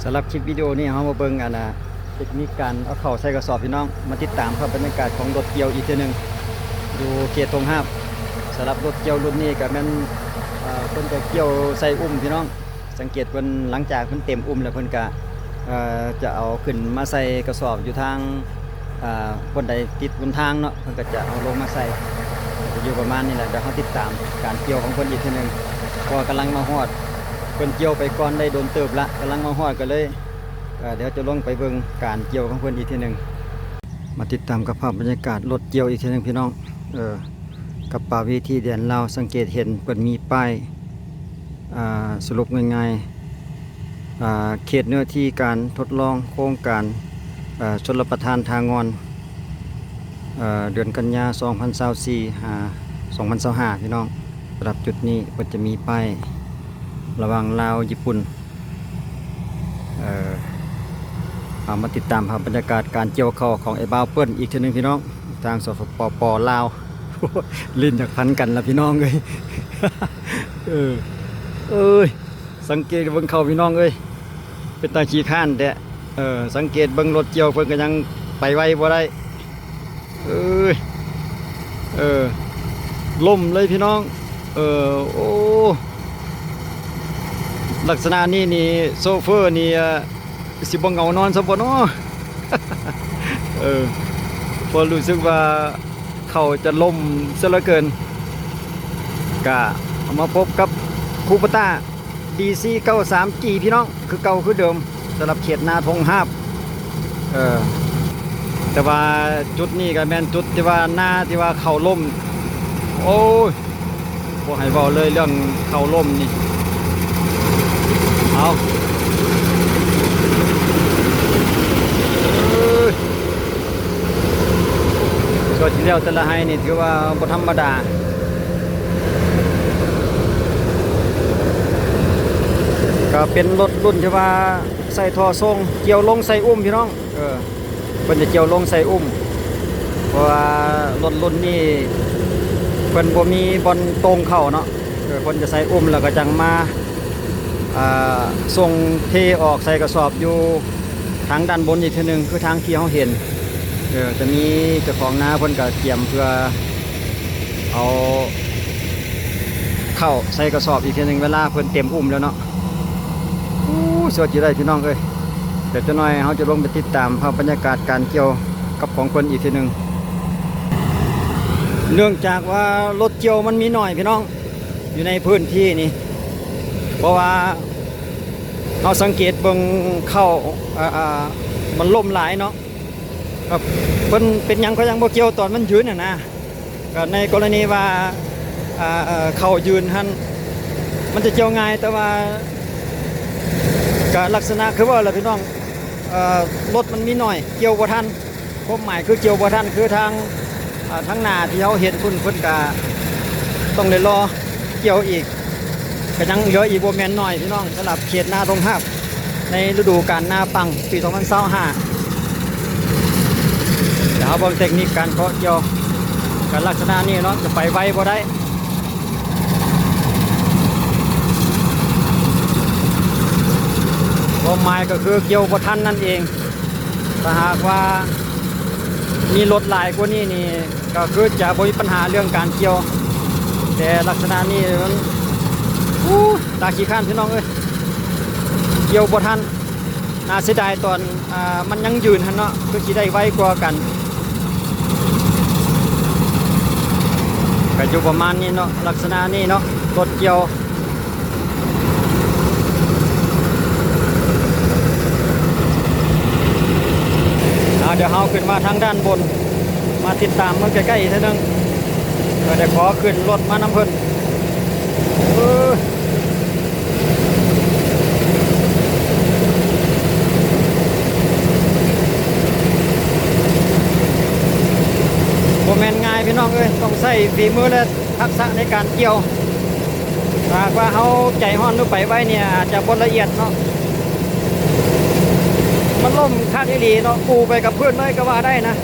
ສຳລັບຄລິບວິດີໂອນີ້ ເຮົາມາເບິ່ງອັນນ່າ ເຕັກນິກການເອົາເຂົ້າໃສ່ກະສອບ ພີ່ນ້ອງ. ມາຕິດຕາມພາບບັນຍາກາດຂອງລົດກ່ຽວອີກເທື່ອໜຶ່ງ ຢູ່ເຂດທົ່ງຫາບ. ສຳລັບລົດກ່ຽວລຸ້ນນີ້ກະແມ່ນ ເອີ ເພິ່ນກະກ່ຽວໃສ່ອຸ້ມ ພີ່ນ້ອງ. ສັງເກດເພິ່ນ ຫຼັງຈາກເພິ່ນເຕັມອຸ້ມແລ້ວ ເພິ່ນກະ ເອີ ຈະເອົາຂຶ້ນມາໃສ່ກະສອບຢູ່ທາງ ອ່າ ບ່ອນໃດຕິດຫົນທາງເນາະ ເພິ່ນກໍຈະເອົາລົງມາໃສ່. ກໍຈະຢູ່ປະມານນີ້ແຫຼະ. ດຽວເຮົາຕິດຕາມການກ່ຽວຂອງເພິ່ນອີກເທື່ອໜຶ່ງ ເພາະວ່າກຳລັງມາຮອດ. ເພິ່ນກ່ຽວໄປກ່ອນໄດ້ດົນເຕີບລະ ກຳລັງມາຮອດ ກໍເລີຍ ເອີ ດຽວຈະລົງໄປເບິ່ງການກ່ຽວຂອງເພິ່ນອີກເທື່ອໜຶ່ງ. ມາຕິດຕາມກັບພາບບັນຍາກາດລົດກ່ຽວອີກເທື່ອໜຶ່ງ ພີ່ນ້ອງ. ເອີ ກັບປາວີທີແດນລາວ ສັງເກດເຫັນເພິ່ນມີປ້າຍ ອ່າ ສະຫຼຸບງ່າຍໆ ອ່າ ເຂດເນື້ອທີ່ການທົດລອງໂຄງການ ເອີ ຊົນລະປະທານທ່າງ່ອນ ເອີ ເດືອນກັນຍາ ສອງພັນຊາວສີ່ ຫາ ສອງພັນຊາວຫ້າ ພີ່ນ້ອງ. ສຳລັບຈຸດນີ້ເພິ່ນຈະມີປ້າຍລະຫວ່າງລາວ ຍີ່ປຸ່ນ. ເອີ ເຮົາມາຕິດຕາມພາບບັນຍາກາດການກ່ຽວເຂົ້າຂອງໄອ້ບ່າວເປີ້ນອີກເທື່ອໜຶ່ງ ພີ່ນ້ອງ ທາງ ສປປ ລາວ. ຫຼິ້ນຢາກພັນກັນລະ ພີ່ນ້ອງເອີຍ. ເອີ ເອີຍ ສັງເກດເບິ່ງເຂົ້າ ພີ່ນ້ອງເອີຍ ເປັນຕາຂີ້ຄ້ານແທ້. ເອີ ສັງເກດເບິ່ງລົດກ່ຽວເພິ່ນກໍຍັງໄປໄວບໍ່ໄດ້. ເອີຍ ເອີ ລົ້ມເລີຍ ພີ່ນ້ອງ. ເອີ ໂອ້ ລັກສະນະນີ້ນີ້ ໂຊເຟີນີ້ ເອີ ຊິບໍ່ເຫງົານອນຊະບໍ່ນໍ? ເອີ ເພາະຮູ້ສຶກວ່າເຂົາຈະລົ້ມເສຍເຫຼືອເກີນ. ກະເອົາມາພົບກັບຄູປະຕາ ດີຊີເກົ້າສາມຈີ ພີ່ນ້ອງ ຄືເກົ່າຄືເດີມ ສຳລັບເຂດນາທົ່ງຫາບ. ເອີ ແຕ່ວ່າຈຸດນີ້ກໍແມ່ນຈຸດທີ່ວ່ານາທີ່ວ່າເຂົ້າລົ້ມ. ໂອ້ຍ ບໍ່ໃຫ້ເວົ້າເລີຍເລື່ອງເຂົ້າລົ້ມນີ້. ເອົາ ເອີຍ ຊ່ວງທີ່ແລ້ວແຕ່ລະໄຮ່ນີ້ຖືວ່າບໍ່ທຳມະດາ. ກໍເປັນລົດລຸ້ນທີ່ວ່າໃສ່ທໍ່ສົ່ງ ກ່ຽວລົງໃສ່ອຸ້ມ ພີ່ນ້ອງ. ເອີ ເພິ່ນຈະກ່ຽວລົງໃສ່ອຸ້ມ ເພາະວ່າລົດລຸ້ນນີ້ເພິ່ນບໍ່ມີບ່ອນຕົງເຂົ້າເນາະ. ເອີ ເພິ່ນຈະໃສ່ອຸ້ມ ແລ້ວກໍຈັ່ງມາ ອ່າ ສົ່ງເທອອກໃສ່ກະສອບຢູ່ທາງດ້ານບົນອີກເທື່ອໜຶ່ງ ຄືທາງທີ່ເຮົາເຫັນ. ເອີ ຈະມີເຈົ້າຂອງນາເພິ່ນກໍກຽມເພື່ອເອົາເຂົ້າໃສ່ກະສອບອີກເທື່ອໜຶ່ງ ເວລາເພິ່ນເຕັມອຸ້ມແລ້ວເນາະ. ໂອ້ ສວຍຢູ່ໄດ້ ພີ່ນ້ອງເອີຍ. ດຽວຈັກໜ່ອຍເຮົາຈະລົງໄປຕິດຕາມພາບບັນຍາກາດການກ່ຽວກັບຂອງເພິ່ນອີກເທື່ອໜຶ່ງ. ເນື່ອງຈາກວ່າລົດກ່ຽວມັນມີໜ້ອຍ ພີ່ນ້ອງ ຢູ່ໃນພື້ນທີ່ນີ້ ເພາະວ່າເຮົາສັງເກດເບິ່ງເຂົ້າ ເອີ ເອີ ມັນລົ້ມຫຼາຍເນາະ. ເອີ ເພິ່ນເປັນຫຍັງເຂົາຍັງບໍ່ກ່ຽວຕອນມັນຢືນຫັ້ນນະ. ກໍໃນກໍລະນີວ່າ ອ່າ ເອີ ເຂົ້າຢືນຫັ້ນ ມັນຈະກ່ຽວງ່າຍ ແຕ່ວ່າກໍລັກສະນະຄືເວົ້າແຫຼະ ພີ່ນ້ອງ ເອີ ລົດມັນມີໜ້ອຍ ກ່ຽວບໍ່ທັນ. ຄວາມໝາຍຄືກ່ຽວບໍ່ທັນ ຄືທາງ ເອີ ທາງໜ້າທີ່ເຮົາເຫັນພຸ້ນ ເພິ່ນກະຕ້ອງໄດ້ລໍກ່ຽວອີກ. ກະຍັງເຫຼືອອີກບໍ່ແມ່ນໜ້ອຍ ພີ່ນ້ອງ ສຳລັບເຂດນາທົ່ງຫາບ ໃນລະດູການນາປັງປີສອງພັນຊາວຫ້າ. ດຽວເຮົາເບິ່ງເຕັກນິກການເຄາະກ່ຽວ ກະລັກສະນະນີ້ເນາະ ຈະໄປໄວບໍ່ໄດ້. ຄວາມໝາຍກໍຄືກ່ຽວບໍ່ທັນນັ້ນເອງ. ຖ້າຫາກວ່າມີລົດຫຼາຍກວ່ານີ້ນີ້ ກໍຄືຈະບໍ່ມີບັນຫາເລື່ອງການກ່ຽວ. ແຕ່ລັກສະນະນີ້ມັນ ອູ້ ຕາຂີ້ຄ້ານ ພີ່ນ້ອງເອີຍ ກ່ຽວບໍ່ທັນ. ໜ້າເສຍດາຍຕອນ ອ່າ ມັນຍັງຢືນຫັ້ນເນາະ ຄືຊິໄດ້ໄວກວ່າກັນ. ກໍຢູ່ປະມານນີ້ເນາະ ລັກສະນະນີ້ເນາະ ລົດກ່ຽວ. ອ່າ ດຽວເຮົາຂຶ້ນມາທາງດ້ານບົນ ມາຕິດຕາມເບິ່ງໃກ້ໆອີກເທື່ອໜຶ່ງ ເພື່ອໄດ້ຂໍຂຶ້ນລົດມານຳເພິ່ນ. ເອີ ບໍ່ແມ່ນງ່າຍ ພີ່ນ້ອງເອີຍ ຕ້ອງໃຊ້ຝີມື ແລະ ທັກສະໃນການກ່ຽວ. ຖ້າຫາກວ່າເຮົາໃຈຮ້ອນ ຫຼື ໄປໄວນີ້ ອາດຈະບໍ່ລະອຽດເນາະ. ມັນລົ້ມຄັກອີ່ຫຼີເນາະ ປູໄປກັບພື້ນເລີຍກໍວ່າໄດ້ນະ.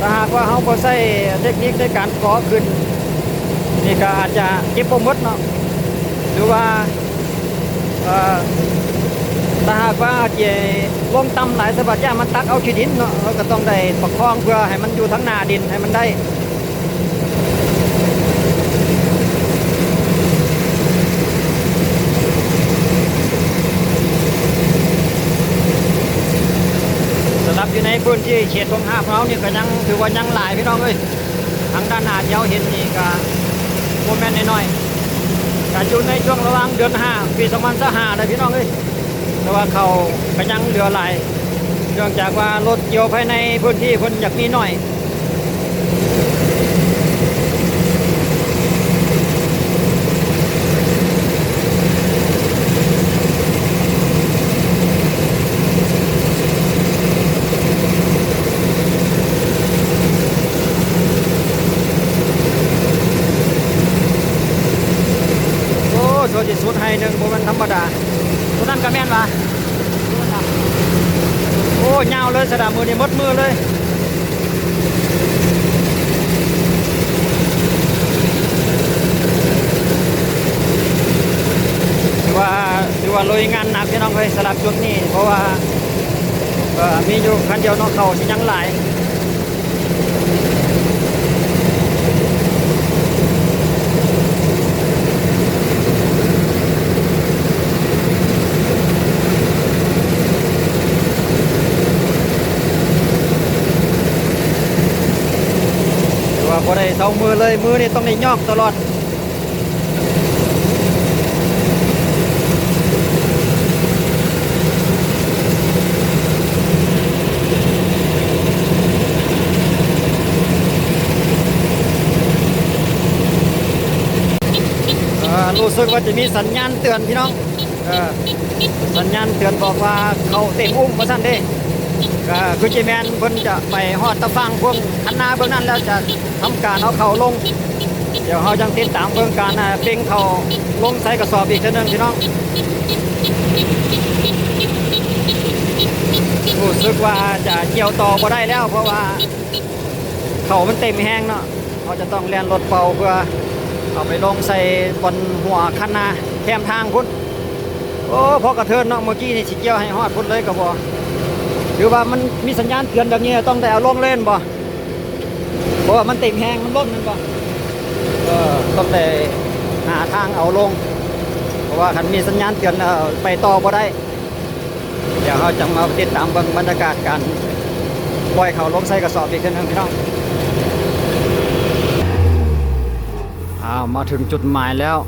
ຖ້າຫາກວ່າເຮົາບໍ່ໃຊ້ເຕັກນິກໃນການເຄາະຂຶ້ນນີ້ ກໍອາດຈະເກັບບໍ່ໝົດເນາະ ຫຼືວ່າ ເອີ ຖ້າຫາກວ່າເຈລົງຕ່ຳຫຼາຍ ສະບາດຢ້ານມັນຕັກເອົາຂີ້ດິນເນາະ, ເຮົາກໍຕ້ອງໄດ້ປະຄອງເພື່ອໃຫ້ມັນຢູ່ທາງໜ້າດິນໃຫ້ມັນໄດ້. ສຳລັບຢູ່ໃນພື້ນທີ່ເຂດທົ່ງຫາບເຮົານີ້ກໍຍັງ ຖືວ່າຍັງຫຼາຍພີ່ນ້ອງເອີຍ. ທາງດ້ານໜ້າທີ່ເຮົາເຫັນນີ້ກໍບໍ່ແມ່ນນ້ອຍໆ, ກໍຢູ່ໃນຊ່ວງລະຫວ່າງເດືອນຫ້າ ປີສອງພັນຊາວຫ້າແຫຼະພີ່ນ້ອງເອີຍ. ແຕ່ວ່າເຂົ້າກໍຍັງເຫຼືອຫຼາຍ ເນື່ອງຈາກວ່າລົດກ່ຽວພາຍໃນພື້ນທີ່ເພິ່ນຢາກມີໜ້ອຍ. ໂອ້ ສ່ວນທີ່ສຸດໄຮ່ໜຶ່ງບໍ່ແມ່ນທຳມະດາ. ຕົວນັ້ນກໍແມ່ນຫວາ? ໂອ້ ຍາວເລີຍ ສະດາ ມື້ນີ້ໝົດມື້ເລີຍ. ຖືວ່າ ຖືວ່າລຸຍງານໜັກພີ່ນ້ອງເອີຍ ສຳລັບຈຸດນີ້ ເພາະວ່າ ເອີ ມີຢູ່ຄັນດຽວເນາະ ເຂົ້າຊິຍັງຫຼາຍ. ຖືວ່າບໍ່ໄດ້ເຊົາມືເລີຍ, ມືນີ້ຕ້ອງໄດ້ຍອກຕະຫຼອດ. ເອີ ຮູ້ສຶກວ່າຈະມີສັນຍານເຕືອນພີ່ນ້ອງ, ເອີ ສັນຍານເຕືອນບອກວ່າເຂົ້າເຕັມອຸ້ມວ່າຊັ້ນເດ້. ກໍຄືຊິແມ່ນເພິ່ນຈະໄປຮອດຕາຝັ່ງພວກຄັນນາເບື້ອງນັ້ນແລ້ວ ຈະທຳການເອົາເຂົ້າລົງ. ດຽວເຮົາຍັງຕິດຕາມເບິ່ງການ ອ່າ ເປັ່ງເຂົ້າລົງໃສ່ກະສອບອີກເທື່ອໜຶ່ງພີ່ນ້ອງ. ຮູ້ສຶກວ່າຈະກ່ຽວຕໍ່ບໍ່ໄດ້ແລ້ວ ເພາະວ່າເຂົ້າມັນເຕັມແຮງເນາະ. ເຮົາຈະຕ້ອງແລ່ນລົດເປົ່າເພື່ອເອົາໄປລົງໃສ່ບ່ອນຫົວຄັນນາແຄມທາງພຸ້ນ. ໂອ້ ພໍກະເທີນເນາະ, ເມື່ອກີ້ນີ້ຊິກ່ຽວໃຫ້ຮອດພຸ້ນເລີຍກໍບໍ່. ຫຼືວ່າມັນມີສັນຍານເຕືອນແບບນີ້ ຕ້ອງໄດ້ເອົາລົງເລີຍແມ່ນບໍ່? ເພາະວ່າມັນເຕັມແຮງ ມັນລົ້ນແມ່ນບໍ່? ເອີ ຕ້ອງໄດ້ຫາທາງເອົາລົງ ເພາະວ່າຄັນມີສັນຍານເຕືອນແລ້ວໄປຕໍ່ບໍ່ໄດ້. ດຽວເຮົາຈະມາຕິດຕາມເບິ່ງບັນຍາກາດການປ່ອຍເຂົ້າລົງໃສ່ກະສອບອີກເທື່ອໜຶ່ງພີ່ນ້ອງ. ອ້າວ ມາເຖິງຈຸດໝາຍແລ້ວ.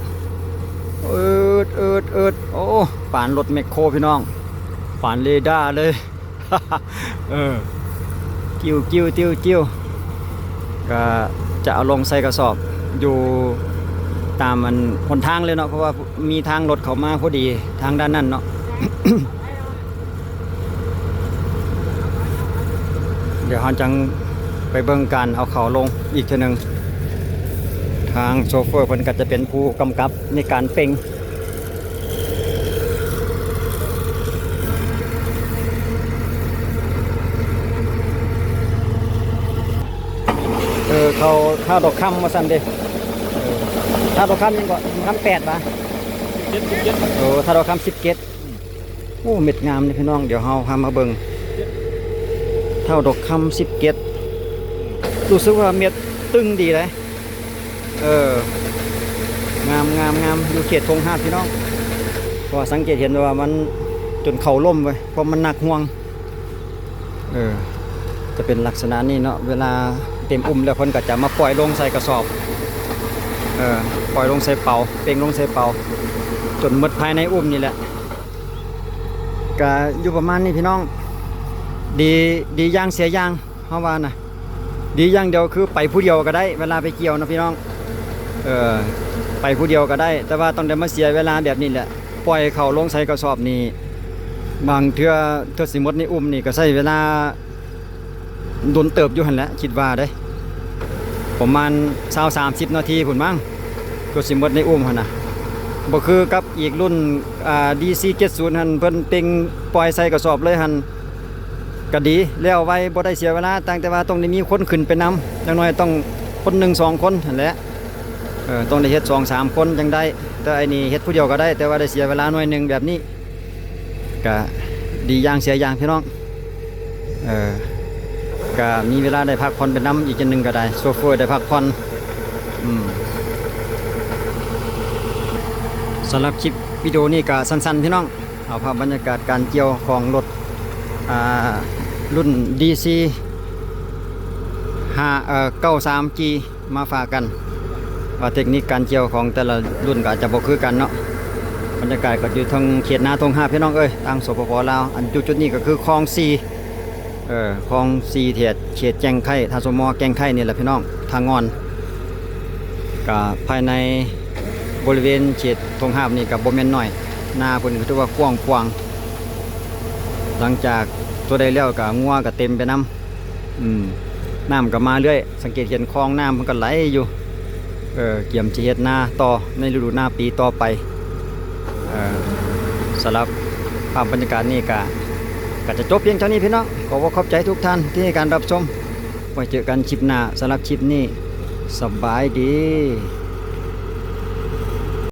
ອືດ ອືດ ອືດ. ໂອ້ ປານລົດແມັກໂຄພີ່ນ້ອງ, ປານເຣດ້າເລີຍ. ເອີ ຕິວໆໆໆ ກໍຈະເອົາລົງໃສ່ກະສອບຢູ່ຕາມອັນຫົນທາງເລີຍເນາະ, ເພາະວ່າມີທາງລົດເຂົ້າມາພໍດີທາງດ້ານນັ້ນເນາະ. ດຽວເຮົາຈັ່ງໄປເບິ່ງການເອົາເຂົ້າລົງອີກເທື່ອໜຶ່ງ. ທາງໂຊເຟີເພິ່ນກໍຈະເປັນຜູ້ກຳກັບໃນການເປັ່ງ. ເອີ ເຂົ້າທ່າດອກຄຳວ່າຊັ້ນເດ້. ເອີ ທ່າດອກຄຳຫຍັງເກາະ? ຄຳແປດຫວາ? ສິບເຈັດ ສິບເຈັດ. ໂອ້ ທ່າດອກຄຳສິບເຈັດ. ໂອ້ ເມັດງາມເດ້ພີ່ນ້ອງ, ດຽວເຮົາພາມາເບິ່ງ. ທ່າດອກຄຳສິບເຈັດ ຮູ້ສຶກວ່າເມັດຕຶງດີເດ້. ເອີ ງາມ ງາມ ງາມ ຢູ່ເຂດທົ່ງຫາບພີ່ນ້ອງ, ເພາະວ່າສັງເກດເຫັນວ່າມັນຈົນເຂົ້າລົມເວີຍ ເພາະມັນໜັກຫ່ວງ. ເອີ ຈະເປັນລັກສະນະນີ້ເນາະ, ເວລາເຕັມອຸ້ມແລ້ວເພິ່ນກໍຈະມາປ່ອຍລົງໃສ່ກະສອບ. ເອີ ປ່ອຍລົງໃສ່ເປົາ, ເປັ່ງລົງໃສ່ເປົາ ຈົນໝົດພາຍໃນອຸ້ມນີ້ແຫຼະ. ກະຢູ່ປະມານນີ້ພີ່ນ້ອງ, ດີ ດີຢ່າງເສຍຢ່າງ ເຮົາວ່ານະ. ດີຢ່າງດຽວຄືໄປຜູ້ດຽວກໍໄດ້ ເວລາໄປກ່ຽວນະພີ່ນ້ອງ. ເອີ ໄປຜູ້ດຽວກໍໄດ້ ແຕ່ວ່າຕ້ອງໄດ້ມາເສຍເວລາແບບນີ້ແຫຼະ. ປ່ອຍເຂົ້າລົງໃສ່ກະສອບນີ້ ບາງເທື່ອ ເທື່ອຊິໝົດໃນອຸ້ມນີ້ກໍໃຊ້ເວລາດົນເຕີບຢູ່ຫັ້ນແຫຼະ ຄິດວ່າເດ້. ປະມານຊາວສາມສິບນາທີພຸ້ນມັ້ງ ກໍຊິໝົດໃນອຸ້ມຫັ້ນນະ. ບໍ່ຄືກັບອີກລຸ້ນ ອ່າ ດີສີ່ເຈັດສູນຫັ້ນ ເພິ່ນເປັ່ງປ່ອຍໃສ່ກະສອບເລີຍຫັ້ນ ກະດີ ແລ້ວໄວ ບໍ່ໄດ້ເສຍເວລາ. ຕ່າງແຕ່ວ່າຕ້ອງໄດ້ມີຄົນຂຶ້ນໄປນຳ, ຢ່າງໜ້ອຍຕ້ອງຄົນໜຶ່ງສອງຄົນຫັ້ນແຫຼະ. ເອີ ຕ້ອງໄດ້ເຮັດສອງສາມຄົນຈັ່ງໄດ້, ແຕ່ໄອ້ນີ້ເຮັດຜູ້ດຽວກໍໄດ້ ແຕ່ວ່າໄດ້ເສຍເວລາໜ້ອຍໜຶ່ງແບບນີ້. ກ ກະດີຢ່າງເສຍຢ່າງພີ່ນ້ອງ ເອີ ກະມີເວລາໄດ້ພັກຜ່ອນໄປນຳ ອີກຢ່າງໜຶ່ງກະໄດ້ ໂຊເຟີໄດ້ພັກຜ່ອນ ອືມ ສຳລັບຄລິບວິດີໂອນີ້ກະສັ້ນໆ ພີ່ນ້ອງ ເອົາພາບບັນຍາກາດການກ່ຽວຂອງລົດ ອ່າ ລຸ້ນ ດີຊີ ຫ້າ ເອີ ເກົ້າສາມຈີ ມາຝາກກັນ ວ່າເຕັກນິກການກ່ຽວຂອງແຕ່ລະລຸ້ນກໍອາດຈະບໍ່ຄືກັນເນາະ. ບັນຍາກາດກໍຢູ່ເທິງເຂດນາທົ່ງຫາບ ພີ່ນ້ອງເອີຍ ທາງ ສປປ ລາວ. ອັນຢູ່ຈຸດນີ້ກໍຄືຄອງສີ່ ເອີ ຄອງສີ່ ເຂດ ເຂດແກ້ງໄຄ້ ທ່າສົມມໍ ແກ້ງໄຄ້ນີ້ແຫຼະ ພີ່ນ້ອງ ທ່າງ່ອນ. ກໍພາຍໃນບໍລິເວນເຂດທົ່ງຫາບນີ້ກໍບໍ່ແມ່ນໜ້ອຍ ນາເພິ່ນກໍຖືວ່າກວ້າງຂວາງ. ຫຼັງຈາກຕົວໃດແລ້ວກໍງົວກໍເຕັມໄປນຳ. ອືມ ນ້ຳກໍມາເລື້ອຍ ສັງເກດເຫັນຄອງນ້ຳມັນກໍໄຫຼຢູ່ ເອີ ກຽມຈະເຮັດນາຕໍ່ໃນລະດູນາປີຕໍ່ໄປ. ເອີ ສຳລັບພາບບັນຍາກາດນີ້ກະ ກະຈະຈົບພຽງເທົ່ານີ້ພີ່ນ້ອງ. ຂໍຂອບໃຈທຸກທ່ານທີ່ໃຫ້ການຮັບຊົມ. ໄວ້ເຈີກັນຄລິບໜ້າ. ສຳລັບຄລິບນີ້ ສະບາຍດີ.